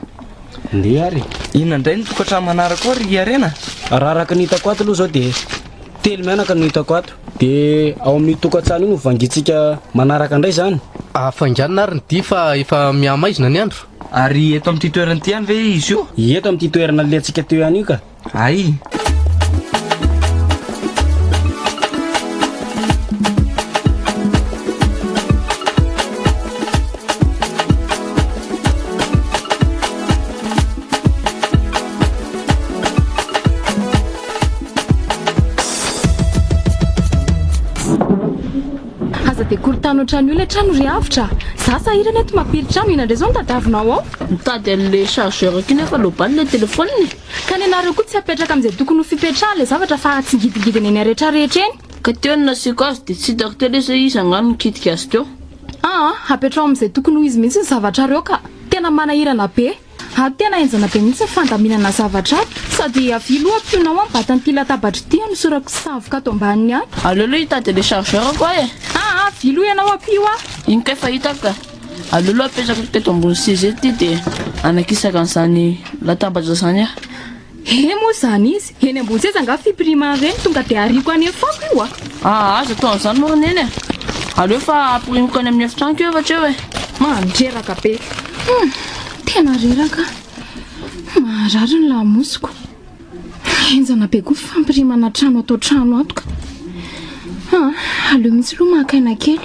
Speaker 6: Ndeha ary e!
Speaker 2: Inona indray ny tokantrano manaraka ao ry Harena?
Speaker 6: Raha araka ny hitako ato aloha izao dia telo mianaka no hitako ato. Dia ao amin'io tokantrano io no vangintsika manaraka indray izany.
Speaker 7: Hafainganina ary ny dia fa efa mihamaizina ny andro.
Speaker 2: Ary eto amin'ity toerana ity ihany ve izy io?
Speaker 6: Eto amin'ity toerana nalehantsika teo ihany io ka.
Speaker 2: Hay!
Speaker 4: Aza dia korontano ohatran'io ilay trano ry avotra a! Za sahirana eto mampily trano, inona indray izao no tadiavinao ao?
Speaker 5: Mitady an'ilay chargeur aky nefa lobany ilay téléphone e!
Speaker 4: Ka ny anareo koa tsy apetraka amin'izay tokony ho fipetrahany ilay zavatra fa tsingidingidina eny rehetrarehetra eny.
Speaker 5: Ka teo no nasiako azy dia tsy hitako teo lesy hoe iza angaha no nikitika azy teo.
Speaker 4: Aa, apetraho amin'izay tokony ho izy mihitsy ny zavatrareo ka! Tena manahirana be. Ato tena henjana be mihitsy ny fandaminana zavatra ato. Sady avia aloha ampionao aho mibata an'ity latabatra ity hanosorako savoka ato ambaniny ato.
Speaker 5: Aleo aloha hitady ilay chargeur-ko aho e!
Speaker 4: Aa, avia aloha ianao ampio aho.
Speaker 5: Iny kay fa hitako ka! Aleo aloha apetrako teto ambony seza eto ity dia hanakisaka an'izany latabatra izany aho.
Speaker 4: He moa izany izy! Eny ambony seza angaha fipirimana ireny tonga dia ariako any amin'ny fako io a!
Speaker 5: Aa aza atao an'izany moa ry Neny a! Aleo fa ampirimiko any amin'ny efitranoko io avy hatreo e!
Speaker 4: Mandreraka be! Hum! Tena reraka aho. Maharary ny lamosiko. Henjana be koa ny fampirimana trano ato an-trano ato ka. Aa aleo mihitsy aloha maka aina kely.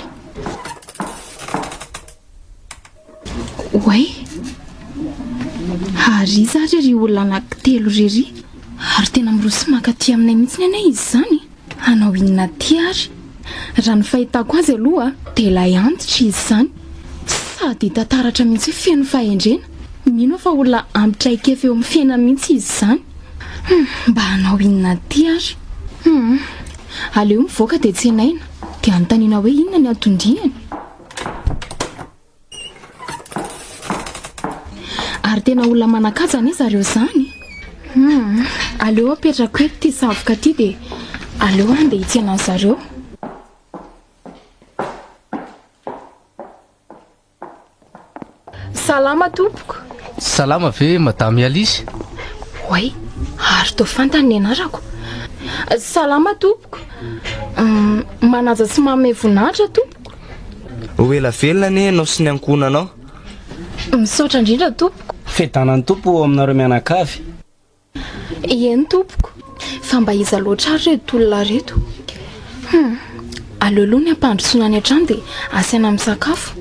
Speaker 4: Oay! Ary iza ary ry olona anankitelo ry ry? Ary tena miroso mankaty aminay mihitsy anie izy izany e! Hanao inona aty ary? Raha ny fahitako azy aloha dia ilay antitra izy izany. Sady hita taratra mihitsy hoe feno fahendrena. Mino aho fa olona ampy traikefa eo amin'ny fiainany mihitsy izy izany. Hum, mba hanao inona aty ary? Hum, aleo mivoaka dia tsenaina, dia anontaniana hoe inona ny anton-diany? Ary tena olona manan-kaja anie zareo izany. Hum, aleo apetrako eto ity savoka ity dia aleo aho andeha hitsena an'zareo. Salama tompoko.
Speaker 7: Salama ve Madame Alice?
Speaker 4: Oay, ary toa fantany ny anarako. Salama tompoko. Manaja sy manome voninahitra tompoko.
Speaker 2: Ho ela velona anie ianao sy ny ankohonanao.
Speaker 4: Misaotra indrindra tompoko.
Speaker 6: Fiadanan'ny Tompo ho aminareo mianakavy.
Speaker 4: Eny tompoko, fa mba iza loatra ary ireto olona ireto? Hum, aleo aloha ny hampandrosoana any an-trano dia asaina misakafo,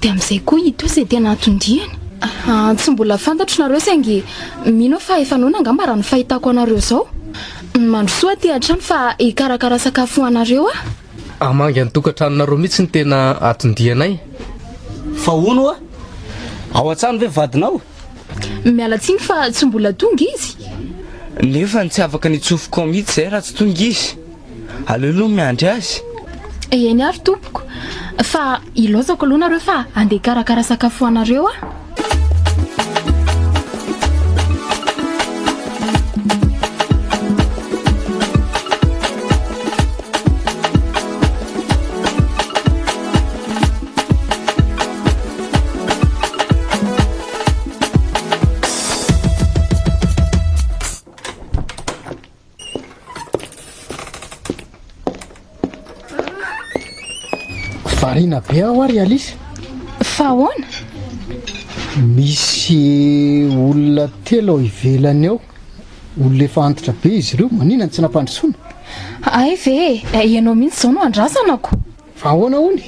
Speaker 4: dia amin'izay koa hita eo izay tena anton-diany. Ah, tsy mbola fantatro nareo saingy mino aho fa efa noana angamba raha ny fahitako anareo izao. Mandrosoa aty an-trano fa hikarakara sakafo ho anareo aho.
Speaker 7: Hamangy ny tokantranonareo mihitsy ny tena anton-dianay.
Speaker 6: Fa hono hoa, ao an-trano ve vadinao?
Speaker 4: Miala tsiny fa tsy mbola tonga izy.
Speaker 2: Nefa tsy afaka ny hitsofoka ao mihitsy izay raha tsy tonga izy. Aleo aloha miandry azy.
Speaker 4: Eny ary tompoko. Fa ilaozako aloha nareo fa andeha hikarakara sakafo ho anareo aho.
Speaker 1: Variana be aho ary Alice.
Speaker 4: Fa ahoana?
Speaker 1: Misy olona telo ao ivelany ao. Olona efa antitra be izy ireo. Manina no tsy nampandrosoana?
Speaker 4: Hay ve e, ianao mihitsy izao no andrasana ko.
Speaker 1: Fa ahoana hono?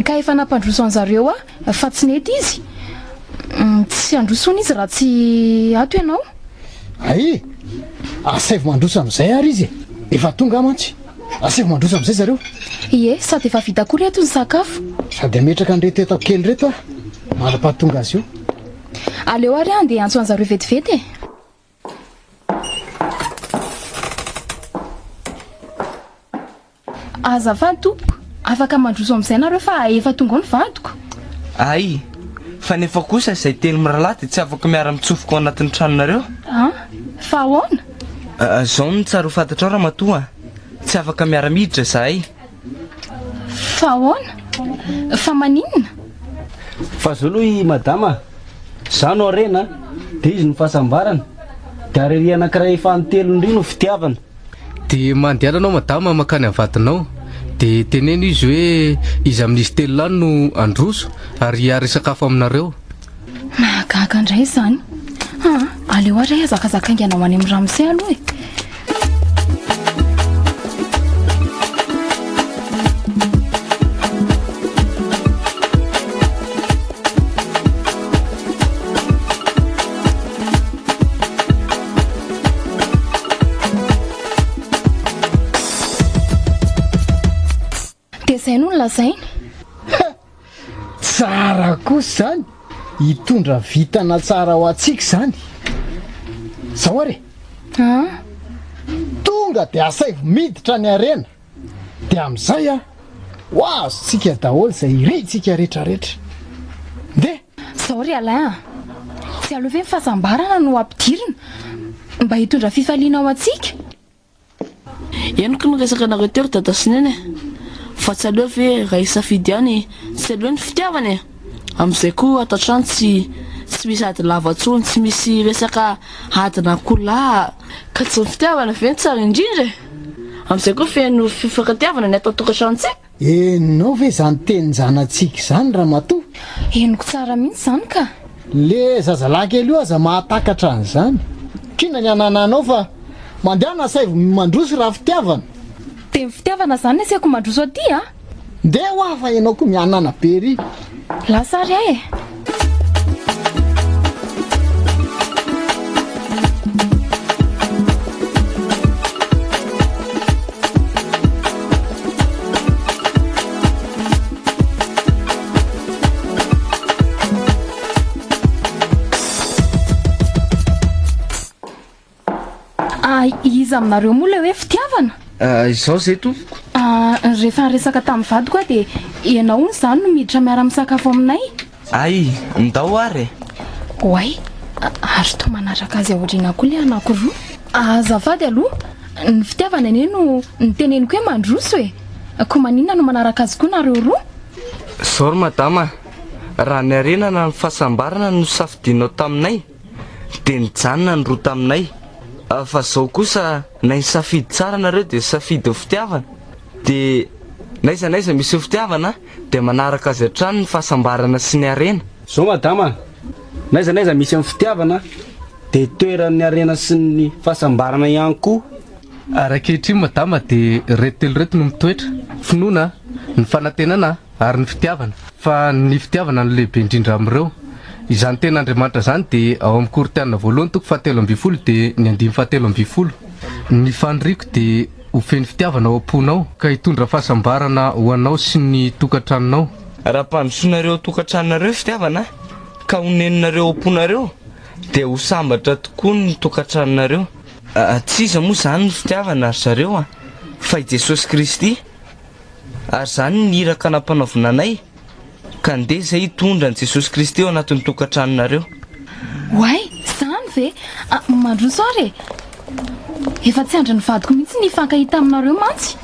Speaker 4: Ka efa nampandroso an'zareo aho fa tsy nety izy. Tsy handroso hono izy raha tsy ato ianao.
Speaker 1: Hay! Asaivo mandroso amin'izay ary izy e! Efa tonga aho mantsy. Asaivo mandroso amin'izay zareo.
Speaker 4: Ie, sady efa vita koa reto ny sakafo.
Speaker 1: Sady hametraka an'ireto entako kely ireto aho, mandra-pahatonga azy eo.
Speaker 4: Aleo ary aho handeha hiantso an'zareo vetivety e! Azafady tompoko, afaka mandroso amin'izay nareo fa efa tonga ao ny vadiko.
Speaker 2: Hay! Fa nefa kosa izay telo mirahalahy dia tsy afaka miara-mitsofoka ao anatin'ny tranonareo.
Speaker 4: An! Fa ahoana?
Speaker 2: Izao no tsara ho fantatrao ramatoa a! Tsy afaka miara-miditra izahay.
Speaker 4: Fa ahoana? Fa maninona?
Speaker 6: Fa zao aloha i madama a! Za no harena dia izy no fahasambarana, dia ary ery anankiray fanintelony ry no fitiavana.
Speaker 7: Dia mandehana anao madama mankany amin'ny vadinao dia teneno izy hoe iza amin'izy telo lahy no handroso ary hiary hisakafo aminareo.
Speaker 4: Mahagaga indray izany. Aa, aleo ary hazakazaka haingana ho any amin'ny ramose aloha e. Dia izay no nolazainy.
Speaker 1: Tsara kosa izany, hitondra vintana tsara ho antsika izany. Izao ary e.
Speaker 4: An?
Speaker 1: Tonga dia asaivo miditra ny harena. Dia amin'izay an, ho azontsika daholo izay irintsika rehetrarehetra. Ndeha!
Speaker 4: Izao ry Alain a! Tsy aleo ve ny fahasambarana no ampidirina mba hitondra fifaliana ho antsika?
Speaker 5: Henoko ny resaka nareo teo ry dada sy neny e! Fa tsy aleo ve raha hisafidy ihany tsy aleo ny fitiavana e! Amin'izay koa ato an-trano tsy tsy misy ady lava intsony, tsy misy resaka adin'akoholahy, ka tsy ny fitiavana ve no tsara indrindra e! Amin'izay koa feno fifankatiavana ny ato an-tokantranontsika.
Speaker 1: Henonao ve izany tenin-janatsika izany ramatoa?
Speaker 4: Henoko tsara mihitsy izany ka!
Speaker 1: Le zazalahy kely io aza mahatakatra an'izany. K'inona ny anananao fa mandehana asaivo mandroso raha fitiavana.
Speaker 4: Dia ny fitiavana izany ny asiako mandroso aty a!
Speaker 1: Ndeha hoa fa ianao koa mianana be ery.
Speaker 4: Lasa ary aho e! Ah, iza aminareo moa ilay hoe fitiavana?
Speaker 2: Ah, izao izay tompoko.
Speaker 4: Ah, rehefa niresaka tamin'ny vadiko aho dia ianao hono izany no miditra miara-misakafo aminay.
Speaker 2: Ay, ndao ary e!
Speaker 4: Oay, ary toa manaraka azy aoriana koa ilay anankiroa. Azafady aloha, ny fitiavana anie no niteneniko hoe mandroso e! Koa maninona no manaraka azy koa nareo roa?
Speaker 2: Zao ry madama a, raha ny harena na ny fahasambarana no safidianao taminay dia nijanona ny roa taminay, fa zao kosa na nisafidy tsara nareo dia nisafidy ny fitiavana, dia n'aiza n'aiza misy ny fitiavana dia manaraka azy hatrany ny fahasambarana sy ny harena.
Speaker 6: Zao madama a, n'aiza n'aiza misy ny fitiavana dia toeran'ny harena sy ny fahasambarana ihany koa.
Speaker 7: Ary ankehitriny madama dia ireto telo ireto no mitoetra, finoana, ny fanantenana ary ny fitiavana. Fa ny fitiavana no lehibe indrindra amin'ireo. Izany tenin'Andriamanitra izany dia ao amin'ny Korintiana voalohany toko fahatelo ambin'ny folo dia ny andininy fahatelo ambin'ny folo. Ny faniriako dia ho feno fitiavana ao am-ponao ka hitondra fahasambarana ho anao sy ny tokantranonao.
Speaker 2: Raha ampandrosoinareo ao tokantranonareo ny fitiavana ka honeninareo ao am-ponareo dia ho sambatra tokoa ny tokantranonareo. Tsy iza moa izany ny fitiavana ry zareo a, fa i Jesosy Kristy. Ary izany ny iraka nampanaovina anay, ka ndeha izay hitondra an'i Jesosy Kristy ao anatin'ny tokantranonareo.
Speaker 4: Oay, izany ve? Mandroso ary e! Efa tsy andrin'ny vadiko mihitsy ny hifankahita aminareo mantsy.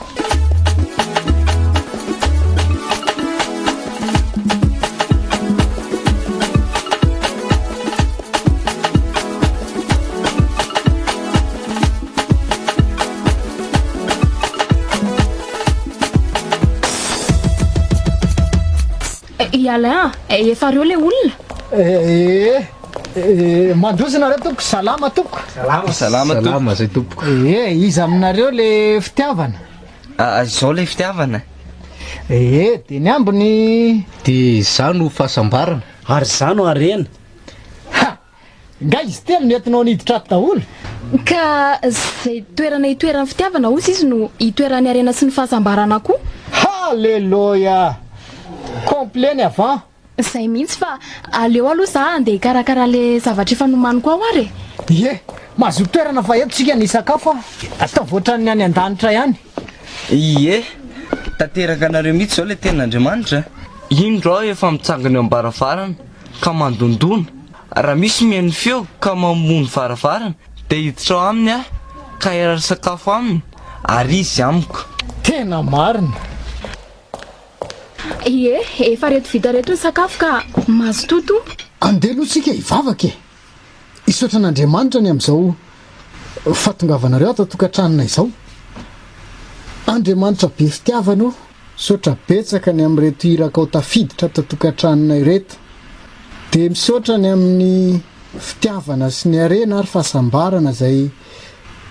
Speaker 4: I Alain a, efa reo le olona.
Speaker 1: Eh, eh, mandroso nareo tompoko, salama tompoko.
Speaker 2: Salama, salama tompoko.
Speaker 7: Salama zay tompoko.
Speaker 1: Eh, iza aminareo le fitiavana?
Speaker 2: Ah, izao le fitiavana.
Speaker 1: Eh, de ny ambiny.
Speaker 7: De za no fahasambarana.
Speaker 6: Ary za no harena.
Speaker 1: Nga izy telo nentinao niditra ato daholo?
Speaker 4: Ka izay toerana itoeran'ny fitiavana ozy izy no itoeran'ny harena sy ny fahasambarana koa.
Speaker 1: Haleloia! Complet ny avant.
Speaker 4: Zay mihitsy fa aleo aloha za andeha hikarakara le zavatra efa nomaniko ao ary e!
Speaker 1: Ie, mazoto toerana fa eto tsika ny hisakafo a! Ataovy ohatran'ny any an-danitra ihany.
Speaker 2: Ie, tanteraka anareo mihitsy izao ilay tenin'Andriamanitra a! Indro aho efa mitsangana eo am-baravarana ka mandondona, raha misy mihaino feo ka mamoha ny varavarana dia hiditra ao aminy aho ka hiara-hisakafo aminy ary izy amiko.
Speaker 1: Tena marina.
Speaker 4: Ie, efa reto vita reto ny sakafo ka mazotoa tompoko.
Speaker 1: Andeha aloha tsika hivavaka e! Hisaotra an'Andriamanitra ny amin'izao fahatongavanareo ato an-tokantranonay izao. Andriamanitra be fitiavana o, misaotra betsaka ny amin'ireto irakao tafiditra ato an-tokantranonay ireto. Dia misaotra ny amin'ny fitiavana sy ny harena ary fahasambarana izay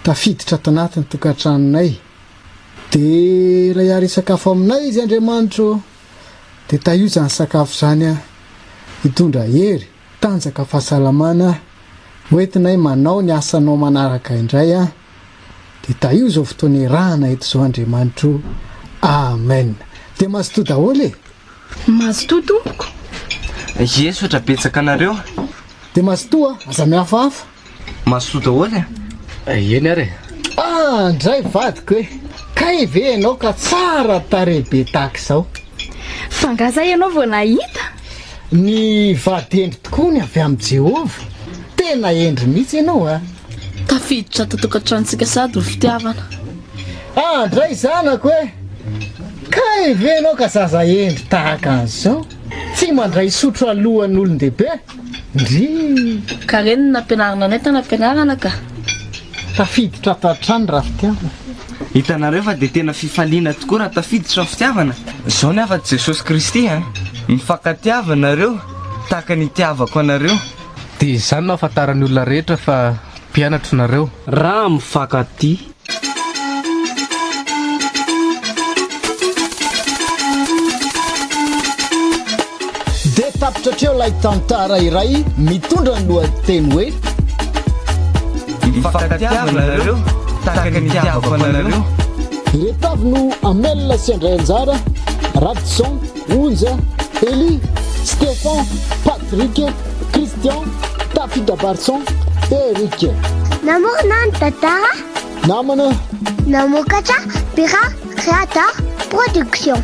Speaker 1: tafiditra ato anatin'ny tokantranonay. Dia raha hiara-hisakafo aminay izy Andriamanitra ô, dia tahio izany sakafo izany aho, hitondra hery, tanjaka, fahasalamana aho, ho entinay manao ny asanao manaraka indray aho, dia tahio izao fotoana iarahana eto izao Andriamanitra o, Amen. Dia mazotoa daholo e!
Speaker 4: Mazotoa tompoko.
Speaker 2: Ie, misaotra betsaka anareo.
Speaker 1: Dia mazotoa, aza mihafahafa.
Speaker 2: Mazotoa daholo e.
Speaker 7: Eny ary e.
Speaker 1: Ah ndray vadiko e! Kay ve ianao ka tsara tarehy be tahaka izao?
Speaker 4: Fa angaha zay ianao vao nahita?
Speaker 1: Ny vady hendry tokoa ny avy amin'i Jehovah. Tena hendry mihitsy ianao a!
Speaker 5: Tafiditra ato an-tokantranontsika sady ny fitiavana.
Speaker 1: Ah ndray zanako e! Kay ve ianao ka zaza hendry tahaka an'izao? Tsy mandray sotro alohan'olon-dehibe? Ndrii!
Speaker 5: Ka reny no nampianarina anay tany am-pianarana ka.
Speaker 1: Tafiditra ato hatrany Rafitiavana.
Speaker 2: Hitanareo fa dia tena fifaliana tokoa raha tafiditra ny fitiavana. Izao ny hafatr'i Jesosy Kristy a! Mifankatiava nareo tahaka ny itiavako anareo.
Speaker 7: Dia izany no ahafantaran'ny olona rehetra fa mpianatro nareo.
Speaker 6: Raha mifankatia.
Speaker 1: Dia tapitra hatreo ilay tantara iray mitondra ny lohateny hoe.
Speaker 2: Mifankatiava nareo tahaka ny itiavako anareo.
Speaker 1: Ireto avy no hamelona sy handray anjara, Radison, Onja, Elie, Stephan, Patrick, Christian, Tafita Barson, Eric.
Speaker 3: Namorona ny tantara.
Speaker 1: Namana.
Speaker 3: Namokatra Bira Créateur Production.